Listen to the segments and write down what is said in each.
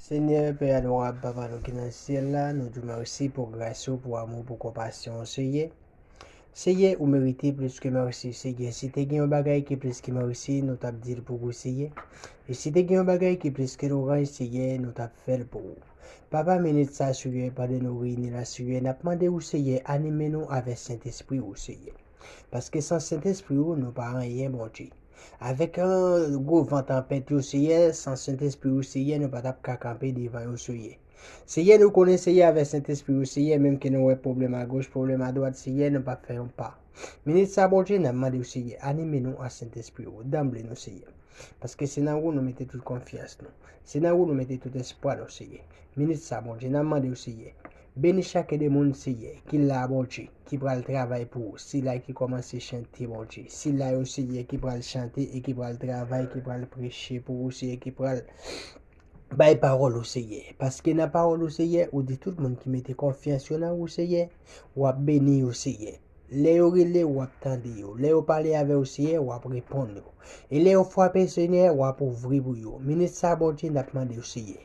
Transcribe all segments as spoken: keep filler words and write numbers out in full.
Senyè, Pè adorab, Papa nou ki nan syèl la, nou di w mèsi pou gras ou, pou amou, pou konpasyon w, Seyè. Seyè, ou merite plis ke mèsi, Seyè. Si te gen yon bagay ki plis ke mèsi, nou t ap di l pou ou, Seyè. E si te gen yon bagay ki plis ke lwanj, Seyè, nou t ap fè l pou ou. Papa, minit sa, Seyè, pandan nou reyini la, Seyè, n ap mande w, Seyè, anime nou avèk Sentespri w, Seyè. Paske san Sentespri w, nou pa anyen, Bondye. Avèk, eh, gwo van tanpèt yo, Seyè, san Sentespri w, Seyè, nou pa t ap ka kanpe devan yo, Seyè. Seyè, nou konnen, Seyè, avèk Sentespri w, Seyè, menm ke nou wè pwoblèm agoch, pwoblèm adwat, Seyè, nou p ap fè yon pa. Minit sa, Bondye, n ap mande w, Seyè, anime nou ak Sentespri w, danble nou, Seyè. Paske se nan ou nou mete tout konfyans nou. Se nan ou nou mete tout espwa nou, Seyè. Minit sa, Bondye, n ap mande w, Seyè, beni chak de moun, Seyè, ki la, Bondye, ki pral travay pou ou. Sila ki kòmanse chante, Bondye. Sila yo, Seyè, ki pral chante e ki pral travay, ki pral preche pou ou, Seyè, ki pral bay pawòl ou, Seyè. Paske nan pawòl ou, Seyè, ou di tout moun ki mete konfyans yo nan ou, Seyè, w ap beni yo, Seyè. Lè yo rele, w ap tande yo. Lè yo pale avè w, Seyè, w ap reponn yo. E lè yo frape, Seyè, w ap ouvri pou yo. Minit sa, Bondye, n ap mande w, Seyè.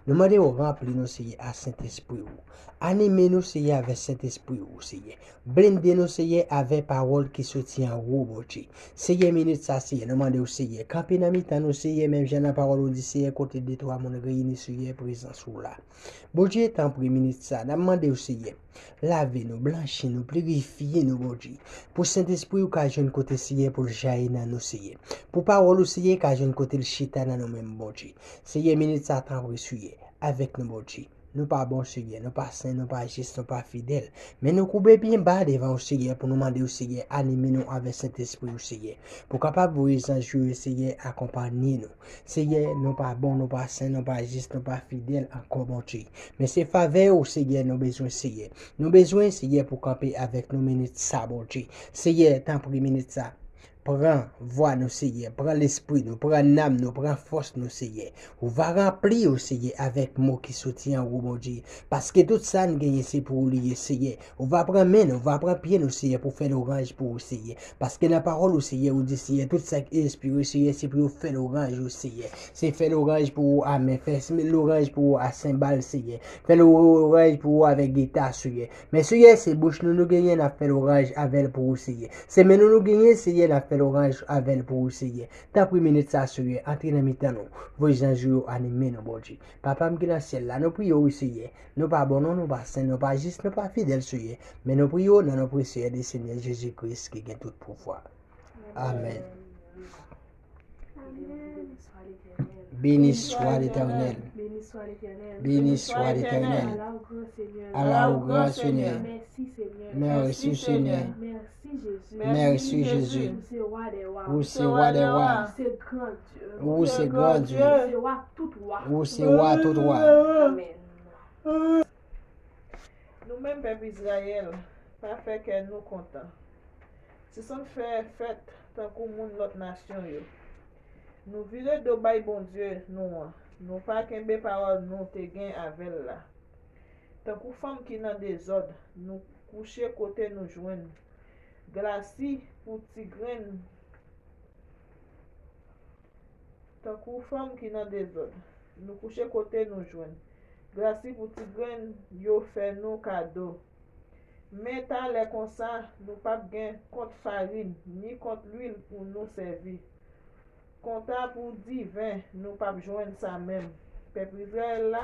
Nou mande w ranpli nou, Seyè, ak Sentespri w. Anime nou, Seyè, avèk Sentespri w, Seyè. Blende nou, Seyè, avèk pawòl ki soti anwo, Bondye. Seyè, minit sa, Seyè, nou mande w, Seyè, kanpe nan mitan nou, Seyè, menm jan nan pawòl ou di, Seyè, kote de twa moun reyini, Seyè, prezans ou la. Bondye, tanpri, minit sa, n ap mande w, Seyè, lave nou, blanchi nou, pirifye nou, Bondye. Pou Sentespri w ka jwenn kote, Seyè, pou l jayi nan nou, Seyè. Pou pawòl ou, Seyè, ka jwenn kote l chita nan nou menm, Bondye. Seyè, minit sa, tanpri, Seyè, avèk nou, Bondye. Nou pa bon, Seyè, nou pa sen, nou pa jis, nou pa fidèl. Men nou koube byen ba devan w, Seyè, pou nou mande w, Seyè, anime nou avèk Sentespri w, Seyè. Pou kapab voye zanj ou yo, Seyè, akonpanye nou. Seyè, nou pa bon, nou pa sen, nou pa jis, nou pa fidèl ankò, Bondye. Men se favè ou, Seyè, nou bezwen, Seyè. Nou bezwen, Seyè, pou kanpe avèk nou minit sa, Bondye. Seyè, tanpri, minit sa. Pran vwa nou, Seyè. Pran lespri nou, pran nanm nou, pran fòs nou, Seyè. Ou va ranpli yo, Seyè, avèk mo ki soti anwo, Bondye. Paske tout sa n genyen, se pou ou li ye, Seyè. Ou va pran men nou, ou va pran pye nou, Seyè, pou fè lwanj pou ou, Seyè. Paske nan pawòl ou, Seyè, ou di, Seyè, tout sa ki enspire, Seyè, se pou yo fè lwanj ou, Seyè. Se fè lwanj pou ou, amèn. Fè lwanj pou ou a senbal, Seyè. Fè lwanj pou ou avèk gita, Seyè. Men, Seyè, se bouch nou nou genyen, n ap fè lwanj avè l pou ou, Seyè. Se men nou nou genyen, Seyè, n ap fè lwanj avè l pou ou, Seyè. Tanpri, minit sa, Seyè, antre nan mitan nou. Voye zanj ou yo anime nou, Bondye. Papa m ki nan syèl la, nou priye w, wi, Seyè. Nou pa bon, non, nou pa sen, nou pa jis, nou pa fidèl, Seyè. Men nou priye w nan non presye de Senyè Jezi Kris ki gen tout pouvwa. Amèn. Béni soit l'Éternel. Béni soit l'Éternel. Allah au grand Seigneur. Merci Seigneur. Merci Seigneur. Merci Jésus. Ou se wa dè wa. Ou se gran Dye. Ou se wa tout wa. Ou se wa tout wa. Amèn. Nou menm pèp Izrayèl, pa fè kè nou kontan. Sispann fè fèt tankou moun lòt nasyon yo. Nou vire do bay Bondye nou an. Nou pa kenbe pawòl nou te gen avè l la. Tankou fanm ki nan dezòd, nou kouche kote nou jwenn. Glasi pou ti grenn Tankou fanm ki nan dezòd, nou kouche kote nou jwenn. Glasi pou ti grenn yo fè nou kado. Men talè konsa, nou p ap gen kont farin, ni kont lwil pou nou sèvi. Konta pou diven, nou p ap jwenn sa menm. Pèp Izrayèl la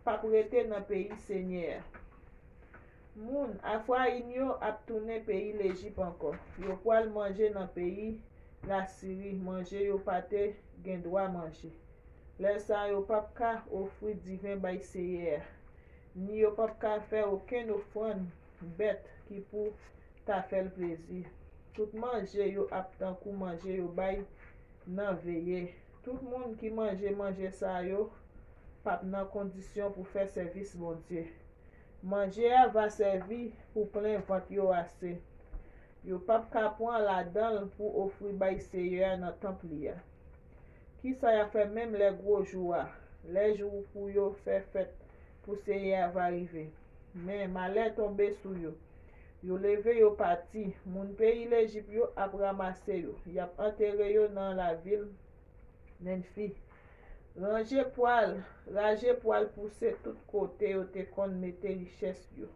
p ap rete nan peyi Senyè a. Moun Afrayim yo ap tounen peyi Lejip ankò. Yo pral manje nan peyi Lasiri, manje yo pa te gen dwa manje. Lè sa a, yo p ap ka ofri diven bay Seyè a, ni yo p ap ka fè okenn ofrann bèt ki pou ta fè l plezi. Tout manje yo ap tankou manje yo bay nan veye. Tout moun ki manje manje sa yo p ap nan kondisyon pou fè sèvis Bondye. Manje a va sèvi pou plen vant yo ase. Yo p ap ka pran ladan l pou ofri bay Seyè a nan tanp li a. Kisa y ap fè menm lè gwo jou a, lè jou pou yo fè fèt pou Seyè a va rive? Men, malè tonbe sou yo. Yo leve, yo pati. Moun peyi Lejip yo ap ranmase yo. Y ap antere yo nan lavil Menfi. Ranje pwal, raje pwal pouse tout kote yo te konn mete richès yo.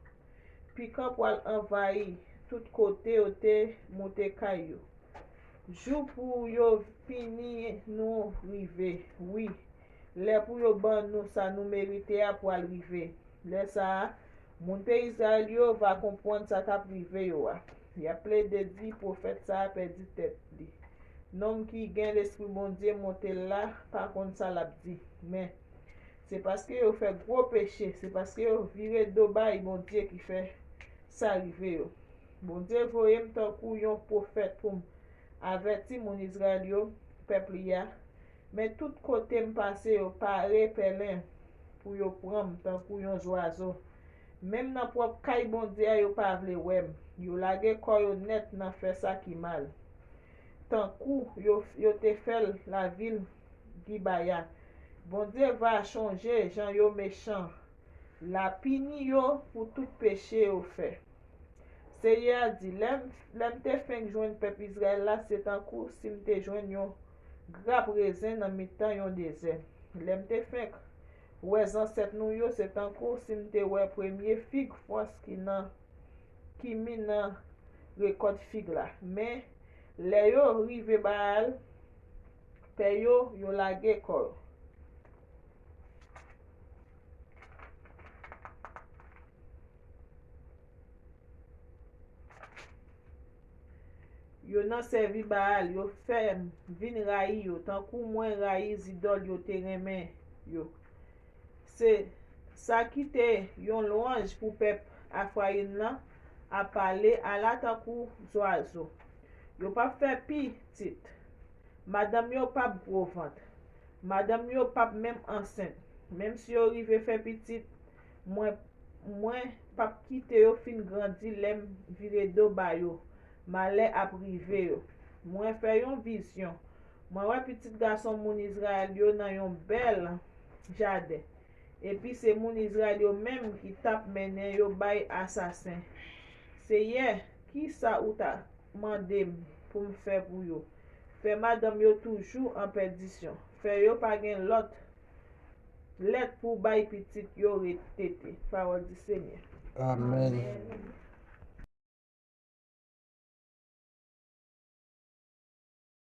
Pikan pwal anvayi tout kote yo te moute kay yo. Jou pou yo pini nou rive, wi. Lè pou yo ban nou sa nou merite a pwal rive. Lè sa a, moun peyi Izrayèl yo va konprann sa k ap rive yo a. Y ap plede di pwofèt sa a pèdi tèt li. Nonm ki gen lespri Bondye monte l la pa konn sa l ap di. Men, se paske yo fè gwo peche, se paske yo vire do bay Bondye ki fè sa rive yo. Bondye voye m tankou yon pwofèt pou m avèti moun Izrayèl yo, pèp li a. Men tout kote m pase, yo pare pèlen pou yo pran m tankou yon zwazo. Menm nan pwòp kay Bondye a, yo pa vle wè m. Yo lage kò yo nèt nan fè sa ki mal. Tankou yo, yo te fè l lavil Gibaya. Bondye va chonje jan yo mechan. L a pini yo pou tout peche yo fè. Seyè a di, lè m, lè m te fenk jwenn pèp Izrayèl la, se tankou si m te jwenn yon grap rezen nan mitan yon dezè. Lè m te fenk wè zansèt nou yo, se tankou si m te wè premye fig fwans ki nan, ki mi nan rekòt fig la. Men, lè yo rive Baal, pè yo, yo lage kò yo. Yo nan sèvi Baal, yo fè m vin rayi yo, tankou mwen rayi zidòl yo te renmen yo. Se sa ki te yon lwanj pou pèp Afrayim nan ap pale, ala tankou zwazo. Yo p ap fè pitit. Madanm yo p ap gwo vant. Madanm yo p ap menm ansent. Menm si yo rive fè pitit, mwen, mwen p ap kite yo fin grandi lè m vire do ba yo. Malè ap rive yo. Mwen fè yon vizyon. Mwen wè pitit gason moun Izrayèl yo nan yon bèl jaden. Epi se moun Izrayèl yo menm ki t ap mennen yo bay asasen. Seyè, ki sa ou ta mande m pou m fè pou yo? Fè madanm yo toujou an pèdisyon. Fè yo pa gen lòt lèt pou bay pitit yo ret tete. Pawòl di Senyè. Amèn. Amèn.